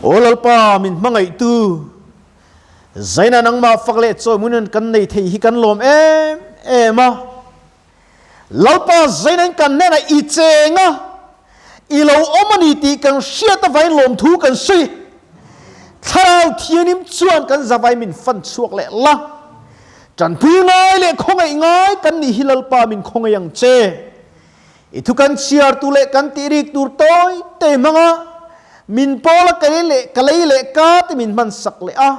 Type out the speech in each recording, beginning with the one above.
Aw Lalpa, min hmangaihtu, Zaina nangmah fak leh chawimunin kan nei thei hi kan lawm em em a. Lalpa, Zaina in kan hnenah i cheng a, i lo awm a ni tih kan hriat avangin lawmthu kan sawi. Thlarau Thianim chuan kan zavai min fan chhuak leh la. Tanpui ngai leh khawngaih ngai kan nih hi Lalpa min khawngaih ang che. I thu kan chhiar tur leh kan tih rik tur tawi te hmanga min pawl a ka lei leh ka lei leh ka te min hman sak leh a,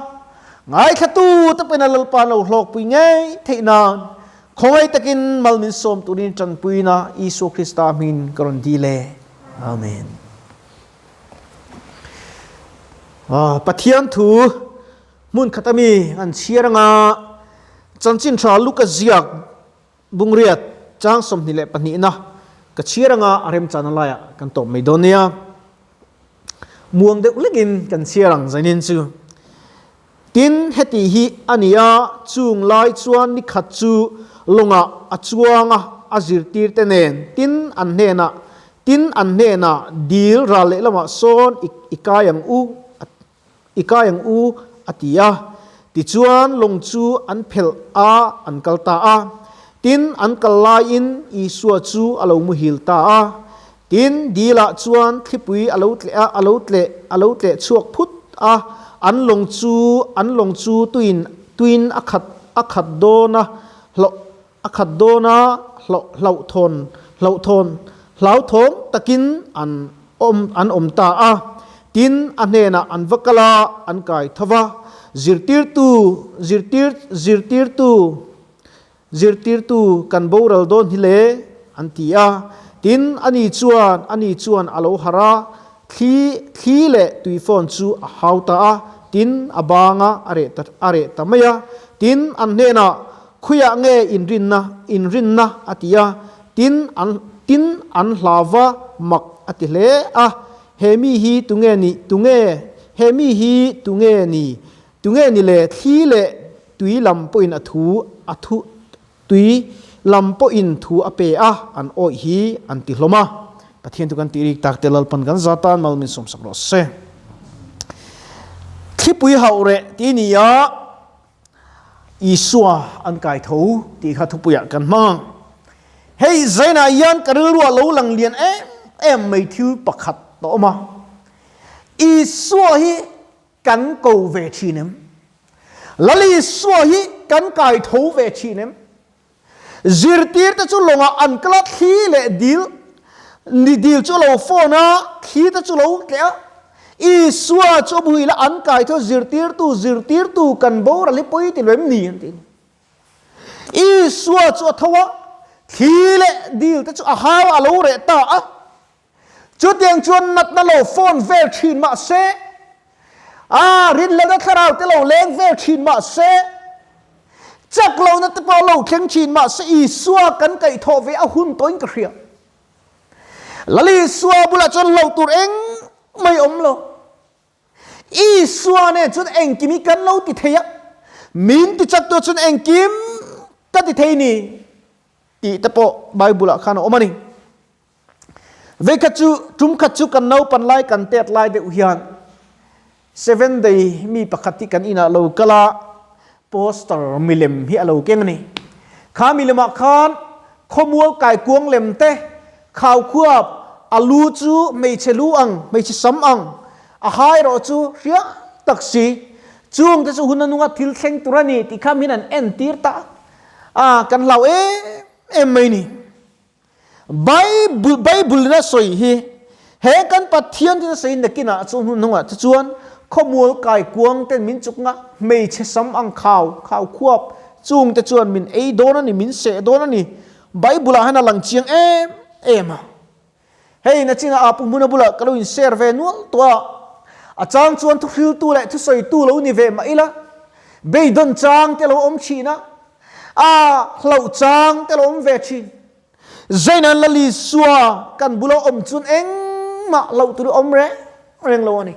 ngaithlatu te pawhin a Lalpa an lo hlawkpui ngei theih nan khawngaih takin mal min sawm turin tanpuina Isua Krista hmingin ka rawn dil e. Amen. Pathian thu hmun khat ami an chhiar anga chanchin tha Luka ziak Bungriat, chang 22 na ka chhiar anga a remchana laiah kan tawp mai dawn nia. Muang deuh lekin kan chhiar ang zanin chu. Tin, heti hi a ni a, chung lai chuan ni khat chu lawngah a chuang a, a zirtirte nen tin an hnenah tin an hnenah dil ral lehlamah sawn i kai ang u I kai ang u, a ti a. Tichuan lawng chu an phelh a, an kal ta a. Tin, an kal laiin Isua chu a lo muhil ta a. Tin, dilah chuan thlipui a lo tleh a, a lo tleh, a lo tleh chhuak phut a, an lawng chu, an lawng chu tuin, tuin a khat, a khat dawn a, hlauh, a khat dawn a, hlauh, hlauhthawn, hlauhthawn, hlauthawng takin an awm, an awm ta a. Tin, a hnenah an va kal a, an kai tho va. Zirtirtu, zirtir, zirtirtu, zirtirtu kan boral dawn hi le, an ti a. Tin, ani chuan, ani chuan a lo harh a, thli, thli leh tuifawn chu a hau ta a, tin, a bang a, a reh ta, a reh ta mai a. Tin, an hnenah, Khuiah nge inrinna, inrinna a ti a, tin an, tin an hlauva mak a ti hle a, He mi hi tunge ni, tunge, he mi hi tunge ni, tunge ni le thli leh tui lam pawhin a thu, a thu, tui lam pawhin thu a pe a, an awih hi an ti hlawm a. Pathian chu kan tih rik tak te Lalpan kan za tan mal min sawmsak rawh se. Thlipui hauh reh ti ni a. Isua an kai tho tih kha thupuiah kan hmang. Hei zainah hian ka rilruah lo lang lian em em mai thil pakhat a awm a. Isua hi kan ko ve thin em? Lal Isua hi kan kai tho ve thin em? Zirtirte chu lawngah an kal a, thli leh dil, ni dil chu a lo phone a, thli te chu lo tleh a. Isua chu a buhil a, an kai tho zirtirtu, zirtirtu kan boral hi pawi ti lo em ni? An ti. Isua chu a tho a, thli leh dil te chu a hau a, a lo reh ta a. Chutiang chuan natna lo phone vel thin mah se, a rinhlelna thlarau te lo leng vel thin mah se, chak lohna te pawh lo thleng thin mah se, Isua kan kaihthawh ve a hun tawhin ka hria. Lal Isua bulah chuan hlauh tur eng mai awm lo. Isua nen chuan engkim hi kan lo ti thei a, min ti chak tur chuan engkim ka ti thei ni tih te pawh Bible ah khan a awm a ni. Veikhat chu tum khat chu kan naupan lai kan tet lai deuh hian seven day mi pakhat hi kan inah lo kal a, poster milem hi a lo keng a ni. Kha milemah khan khawmual kaikuang lem te, khaukhuap, a lu chu hmeichhe lu ang, hmeichhe sam ang, a hai erawh chu hriat tak si, chung te chu hun a nunga thil thleng tur a ni tih kha min an entir ta a, kan hlau em em mai ni. Bible Bible in a sawi hi he kan Pathian tin a sawi nakinah chu hun hnungah te chuan khawmual kai kuang ten min chuk nga hmeichhe sam ang khau khau khuap chung te chuan min ei dawn a ni min seh dawn a ni Bible ah hian a lang chiang em em a hei nachina a pu hmuna bulah ka lo in share ve nual tawh a a chang chuan thuhriltu leh thusawitu lo ni ve mah ila beidawn chang te lo awm thin a A hlauh chang te lo awm ve thin. Zaina Lal Isua kan bula awm chuan engmah hlauh tur awm reng reng lo a ni.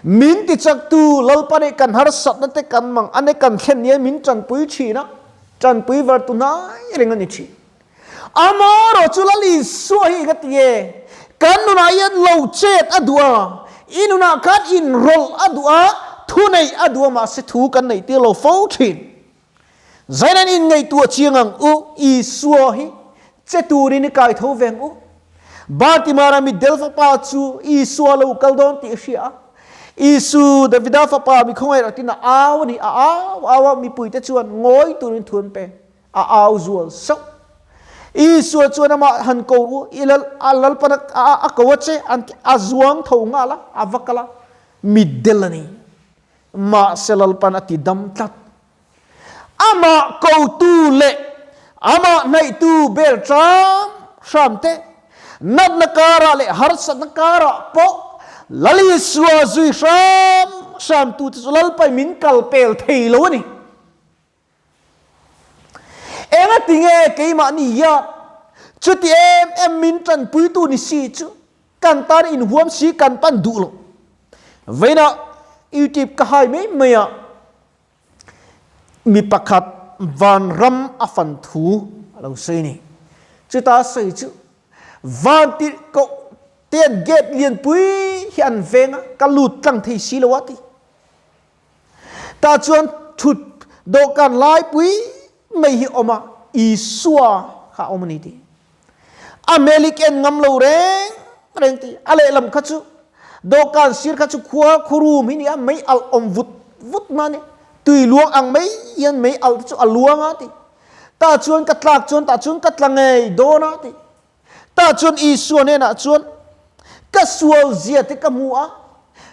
Min tichaktu Lalpa nih kan harsatna te kan mang ane kan thlen hian min tanpui thin a, tanpui var tu hnai reng a ni thin. Amaherawhchu Lal Isua hi ka ti e, kan nunah hian lo chet a duh a. I nunah khan inrawlh a duh a, thuneih a duh a, mahse thu kan neih tir lo fo thin. Zain an inngaihtuah chiang ang u, Isua hi che turin i kai tho veng u. Bartimara mitdel fapa chu Isua lo kal dawn tih a hria a. Isu, Davida fapa mi khawngaih rawh tiin a au a ni. A au au a, mipuite chuan ngawi turin thu an pe. A au zual sauh. Isua chuan amah han ko u, i lal, a lalpan a ko a che, an ti, a zuang tho nghal a, a va kal a, mitdel a ni. Mahse lalpan a ti dam tlat. Amah kotu leh amah hnaihtu bel hram hram te, natna karah leh harsatna karah pawh Lal Isua zui hram hramtute chu Lalpai min kal pel thei lo a ni. Engatinge keimahni hian chuti em em min tanpuitu ni si chu kan tan inhuam si kan pan duh lo. Vawiinah YouTube ka hai mai mai a, mi pakhat vanram a fan thu a lo sawi a ni. Chuta sawi chu vantirhkoh te an gate lianpui hi an veng a, ka lut tlang thei si lo a ti. Tah chuan thut dawhkan laipui mai hi awm a, Isua kha a awm a ni tih. A hmel hi ken ngam lo reng reng tih. A lehlam kha chu dawhkan sir kha chu khua khurum hi ni a, mei alh awm vut vut ma ni. Tui luang ang mai hian mei alh te chu a luang a tih. Tah chuan ka tlak chuan tah chuan ka tla ngei dawn a tih. Tah chuan Isua hnenah chuan, Ka sual zia te ka hmu a,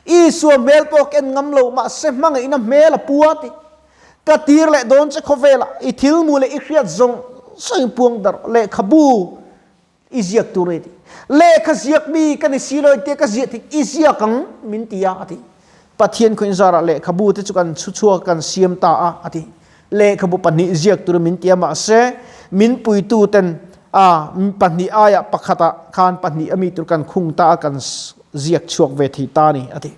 Isua hmel pawh ka en ngam lo, mahse hmangaihna hmel a pu a ti. Ka tir leh dawn che khawvelah i thil hmuh leh i hriat zawng zawng i puang darh lehkhabu i ziak tur a ni ti. Lehkha ziak mi ka ni si lo engtia ka ziah thei i ziak ang min ti a a ti. Pathian khaw inzarah lehkhabu te chu kan chhu chhuak kan siam ta a, a ti. Lehkhabu pahnih ziak turin min ti a, mahse min puitu ten a pahnih aiah pakhatah khan pahnih ami tur kan khung ta a, kan ziak chhuak ve thei ta a ni, a ti.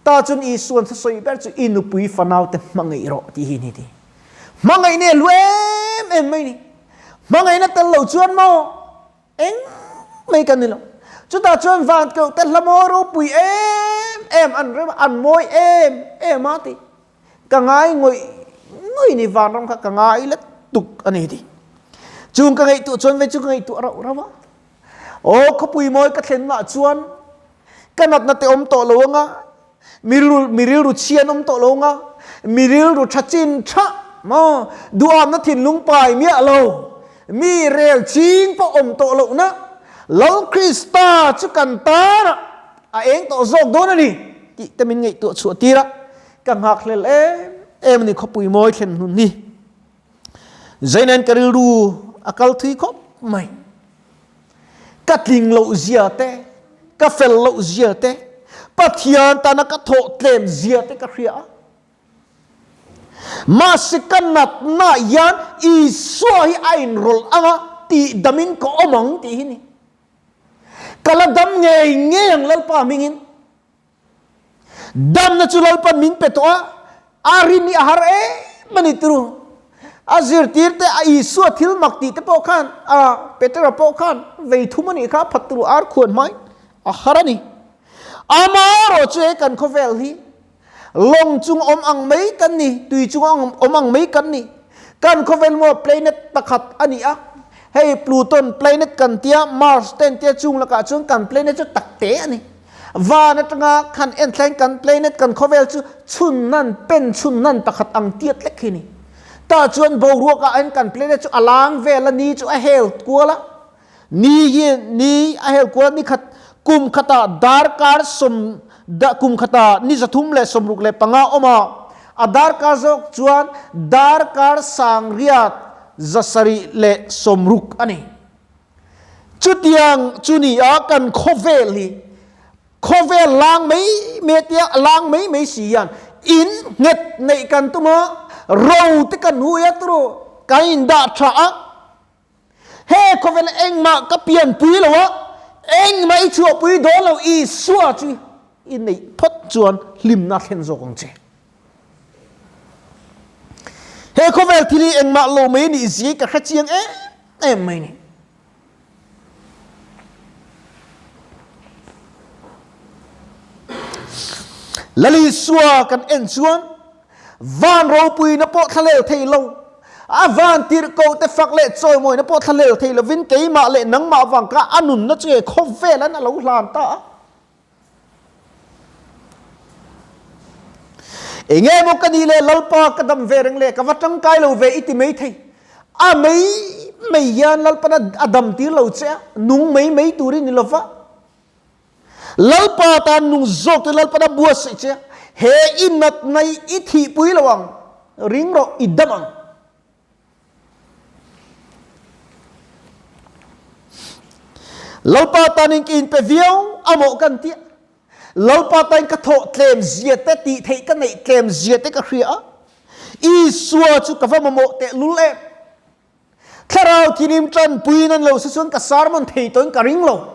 Ta chuan Isua'n thusawi ber chu i nupui fanaute hmangaih rawh tih hi a ni ti. Hmangaihna a hlu em em mai ni. Hmangaihna tel lo chuan maw? Eng mai kan ni lo. Chutah chuan van keuh te hla mawi ropui em em an rem a, an mawi em em a ti. Ka ngai ngawih ngawih ni vanram kha ka ngai let tuk a ni ti. Chung ka ngaihtuah chuan vei chu ka ngaihtuah rauh rauh a. Aw khawpui mawi ka thlen mah chuan ka natna te awm tawh lo anga, mi rilru mi rilru chhia an awm tawh lo anga, mi rilru tha chin tha maw duhamna thinlung pai miah lo, mi rel ching pawh awm tawh lohna Lal Krista chu kan tanah a eng tawh zawk dawn a ni tih te min ngaihtuah chhuah tir a, ka nghakhlel em em a ni khawpui mawi thlen hnun hi. Zainain ka rilru a kal thui khawp mai. Ka tling loh zia te, ka fel loh zia te, Pathian tana ka thawh tlem zia te ka hria a. Mahse ka natna hian Isua hi a inrawlh anga tih damin ka awm ang tih hi ni. Ka la dam ngei ngei ang Lalpa hmingin. Damna chu Lalpan min pe tawh a, a rin hi a har em a ni turu. A zirtir te, a Isua thil mak tih te pawh khan, a Petera pawh khan vei thum a nih kha phat turu ar khuan hmain a har a ni. Amaherawh chu he kan khawvel hi lawng chung awm ang mai kan ni, tui chung awm ang mai kan ni. Kan khawvel maw planet pakhat a ni a, hei Pluton planet kan tia, Mars te an tia chung lakah chuan kan planet chu tak te a ni. Van atanga khan en thleng kan planet kan khawvel chu chhun nan pen chhun nan pakhat ang tiat lek hi ni. Tah chuan boruak ah hian kan planet chu a lang vel a, ni chu a hel kual a, ni hi ni a hel kual a, ni khat kum khatah darkar sawm kum khatah ni 365 awm a, a darkar zawk chuan darkar 760 a ni. Chutiang chu ni a kan khawvel hi khawvel lang mai mai tia lang mai mai si hian in nghet neih kan tum a, ro te kan hui a turu kan in dah tha a, he khawvel engmah ka pianpui lo a, engmah i chhuahpui dawn lo Isua chu i neih phawt chuan hlimna thlen zawk ang che. He khawvel thil hi engmah lo mai nih zia ka hre chiang em em mai ni. Lal Isua kan en chuan van ropuina pawh thlalel thei lo, a van tirhkohte fak leh chawimawina pawh thlalel thei lovin keimah leh nangmah vang kha a nunna chu he khawvelan a lo hlan ta a. Enge maw ka nih le Lalpa ka dam ve reng le ka va tangkai lo ve i ti mai thei. A mai mai hian Lalpan a dam tir lo che a, nung mai mai turin ni lova. Lalpa tan nung zawk te Lalpan a buatsaih che a, he i natna hi i thihpui lo ang, ring rawh i dam ang. Lalpa tanin ka inpe viau a maw kan tia. Lalpa tain ka thawh tlem zia te tih theih ka neih tlem zia te ka hria a. Isua chu ka va mamawh teh lul em. Thlarau thinim tanpuiin an lo se chuan ka sermon thei tawhin ka ring lo.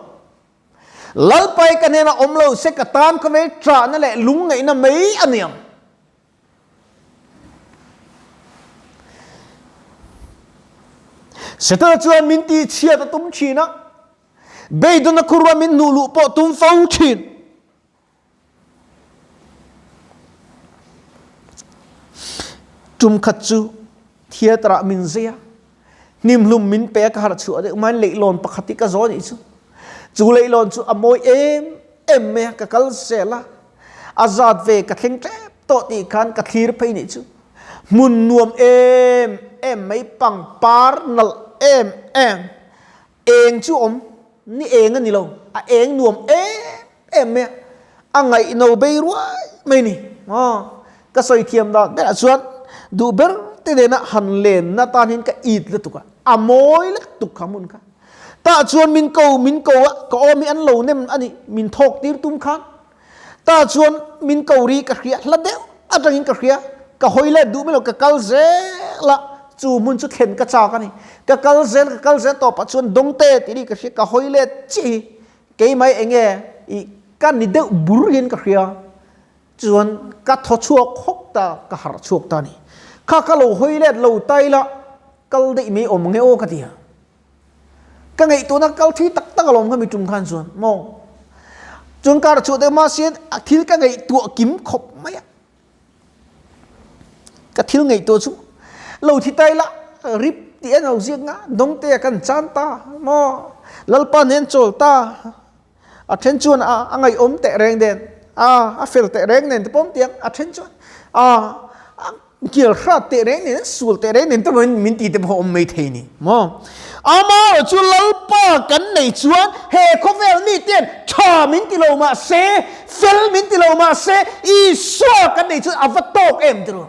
Lalpai ka hnenah awm lo se ka tan khawvel ṭahna leh lungngaihna mai a ni ang. Setana chuan min tihchhiat a tum thin a, beidawn a khurua min hnuh luh pawh tum fo thin. Tum khat chu theatre ah min zei a, hnimhlum min pe a ka harh chhuah deuh hmain leihlawn pakhat hi ka zawn nih chu. Chu leihlawn chu a mawi em em mai a, ka kal zel a, a zat ve ka thleng tep tawh tih khan ka thlir phei nih chu. Hmun nuam em em mai, pangpar nalh em em, eng chu awm ni eng a ni lo, a eng nuam em em mai a, a ngaihno bei ruai mai ni. Aw, ka sawi thiam dan berah chuan duh ber te nena han lenna tan hian ka it lutuk a, a mawi lutuk kha hmun kha. Tah chuan min ko min ko a, ka awm hi an lo nem a ni, min thawk tir tum khan. Tah chuan min ko ri ka hria, hla deuh atangin ka hria, ka hawi let duh mai lo, ka kal zel a, chu hmun chu thlen ka chak a ni. Ka kal zel, ka kal zel tawpah chuan dawngte tih ri ka hria, ka hawi let chiah hi keimah eng nge ih ka ni deuh bur hian ka hria, chuan ka thaw chhuak hawk ta, ka harh chhuak ta a ni. Kha ka lo hawi let lo ta ila, kal daih mai awm nge aw ka ti a. Ka ngaihtuahna kal thui tak tak alawm kha mi tum khan chuan maw. Chuan kar chhuah deuh mahse a thil ka ngaihtuah kim khawp mai a. Ka thil ngaihtuah chu lo thi tai la rip tih an lo ziak nga dawng te a kan chan ta maw Lalpa nen chawl ta a then chuan a a ngaihawm teh reng nen a a fel teh reng nen te pawh awm tiang a then chuan a a kial hrat teh reng nen sual teh reng nen te pawh min ti te pawh awm mai thei ni maw amaherawh chu Lalpa kan nei chuan he khawvel mi ten tha min ti lo mah se fel min ti lo mah se Isua kan nei chuan a va tawk em tiraw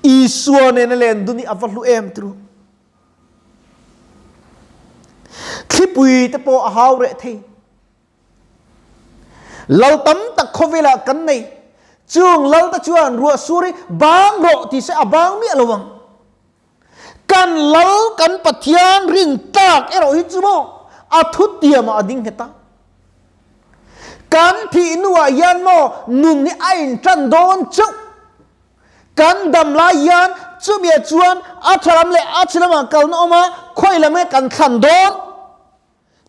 Isua nena len dun hi a va hlu em tiraw Thlipui te pawh a hau reh thei. Lal tam tak khawvelah kan nei. Chung lal te chuan ruah sur hi bang rawh ti se a bang miah lo ang. Kan lal kan Pathian rin tlak erawh hi chu maw a thutiam ah a ding nghet a. Kan thih hnuah hian maw nun hi a intan dawn chauh. Kan dam lai hian chumia chuan a tha lam leh a chhe lamah kalna awm a, khawi lam nge kan thlan dawn?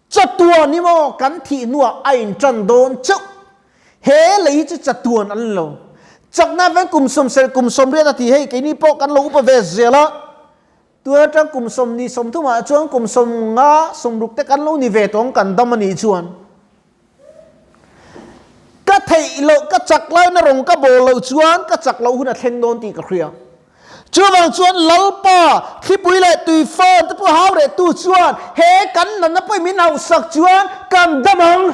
Chatuan hi maw kan thih hnuah a intan dawn chauh. He lei hi chu chatuan an ni lo. Chakna veng kum sawmserh kum sawmriat a ti hei keini pawh kan lo upa ve zel a. Tun atang kum sawmni sawmthumah chuan kum sawmnga sawmruk te kan lo ni ve tawng kan dam a nih chuan. Ka theih loh, ka chak laina rawng ka bawl loh chuan ka chak loh hun a thleng dawn tih ka hria. Chuvang chuan Lalpa, thlipui leh tuifawn te pawh hau reh tu chuan he kan natna pawhin min hauhsak chuan kan dam ang.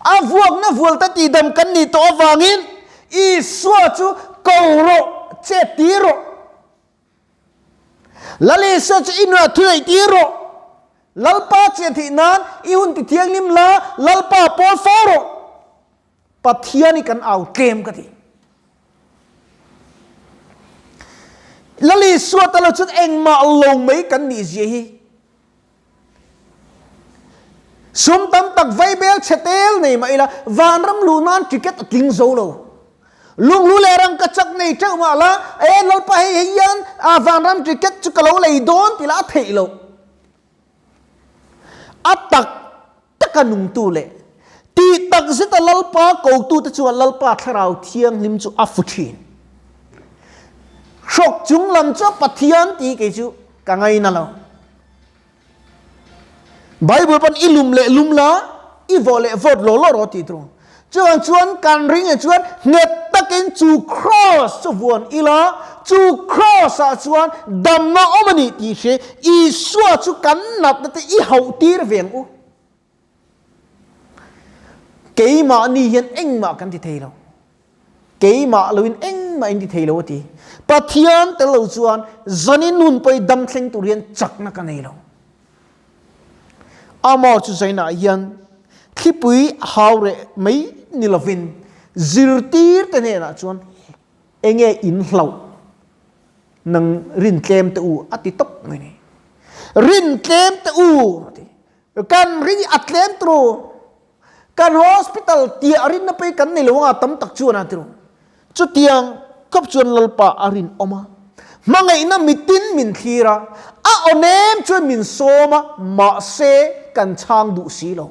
A vuakna vualte tihdam kan nih tawh avangin Isua chu ko rawh, chet tir rawh. Lal Isua chu i nunah thu neih tir rawh. Lalpa chian theih nan i hun ti thianghlim la, Lalpa pawl fo rawh. Pathian hi kan au tlem ka ti. Lal Isua ta lo chuan engmah lo mai kan nih zia hi. Sum tam tak vaibel chhe tel nei mah ila vanram luh nan ticket a tling zo lo. Lunghlu leh rangkachak nei teuh mah la, e Lalpa hei hei hian a vanram ticket chu ka lo lei dawn ti lah a theih loh. A tak taka nungtu leh tih tak zeta Lalpa kotute chuan Lalpa Thlarau Thianghlim chu a fu thin. Hrawk chung lam chu Pathian tih kei chu ka ngaina lo. Bible pawn i lum leh lum la, i vawh leh vawt law law rawh tih tur. Chuvang chuan kan ring ah chuan nghet takin chu cross chu vuan ila, chu cross ah chuan damna awm a nih tih hre Isua chu kan natna te i hauh tir ve ang u. Keimahni hian engmah kan ti thei lo. Keimah loin engmah in ti thei lo a ti. Pathian tel lo chuan zanin hun pawh i dam thleng tur hian chakna ka nei lo. Amor chu zainah hian thlipui hau reh mai ni lovin zirtirte hnenah chuan enge in hlauh nang rin tlem te u a ti tawp mai ni. Rin tlem te u a ti. Kan rin hi a tlem turu. Kan hospital tiah rinna pei kan nei lo anga tam tak chuan a ti ru. Chutiang khawp chuan Lalpa a rinawm a, hmangaihna mitin min thlir a, a aw nem chuan min sawm a, mahse kan chhang duh si lo.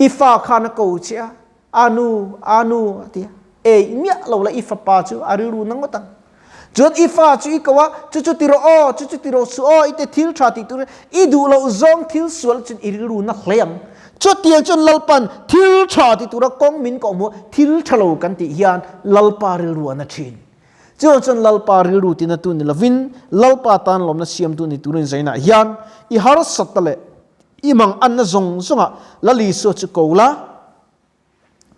I fa khan a ko che a, a nu, a nu a ti a, ei miah lo la i fapa chu a rilru na ngawt ang. Chuan i fa chu i ko a, chu chu ti rawh aw, chu chu ti rawh suh aw, i te thil tha tih tur i duh loh zawng thil sual chuan i rilru na hle ang. Chutiang chuan Lalpa'n thil tha ti tura kawng min kawh hmuh thil tha lo kan tih hian Lalpa rilru a na thin. Chuvang chuan Lalpa rilru tina tu ni lovin Lalpa tan lawmna siamtu ni turin zainah hian i harsatna leh i manganna zawng zawngah Lal Isua chu ko la,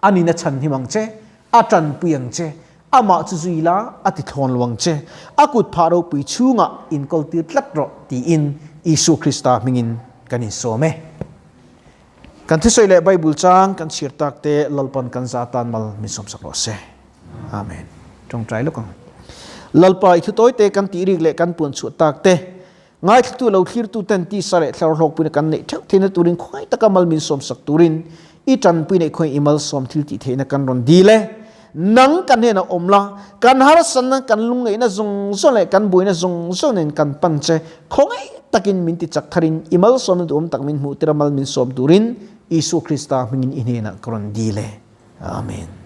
A nin a chhan him ang che, a tanpui ang che, amah chu zui la, a ti thlawn lo ang che, a kut phah ropui chhungah inkawltir tlat rawh, tiin Isua Krista hmingin kan insawm e. Kan thusawi leh Bible chang kan chhiar tak te Lalpan kan za tan mal min sawmsak rawh se. Amen. Tawngtai lawk ang. Lalpa i thutawi te kan tih rik leh kan puan chhuah tak te Ngaithlatu lo thlirtu ten tisa leh thlarau hlawkpuina kan neih theuh theihna turin khawngaih taka mal min sawmsak turin i tanpui neih khawngaih i malsawm thil tih theihna kan rawn dil e. Nang kan hnenah awm la, kan harsanna, kan lungngaihna zawng zawng leh kan buaina zawng zawng nen kan pan che. Khawngaih takin min ti chak tharin i malsawmna duhawm tak min hmuh tira mal min sawm turin Isua Krista hmingin i hnenah ka rawn dil e. Amen.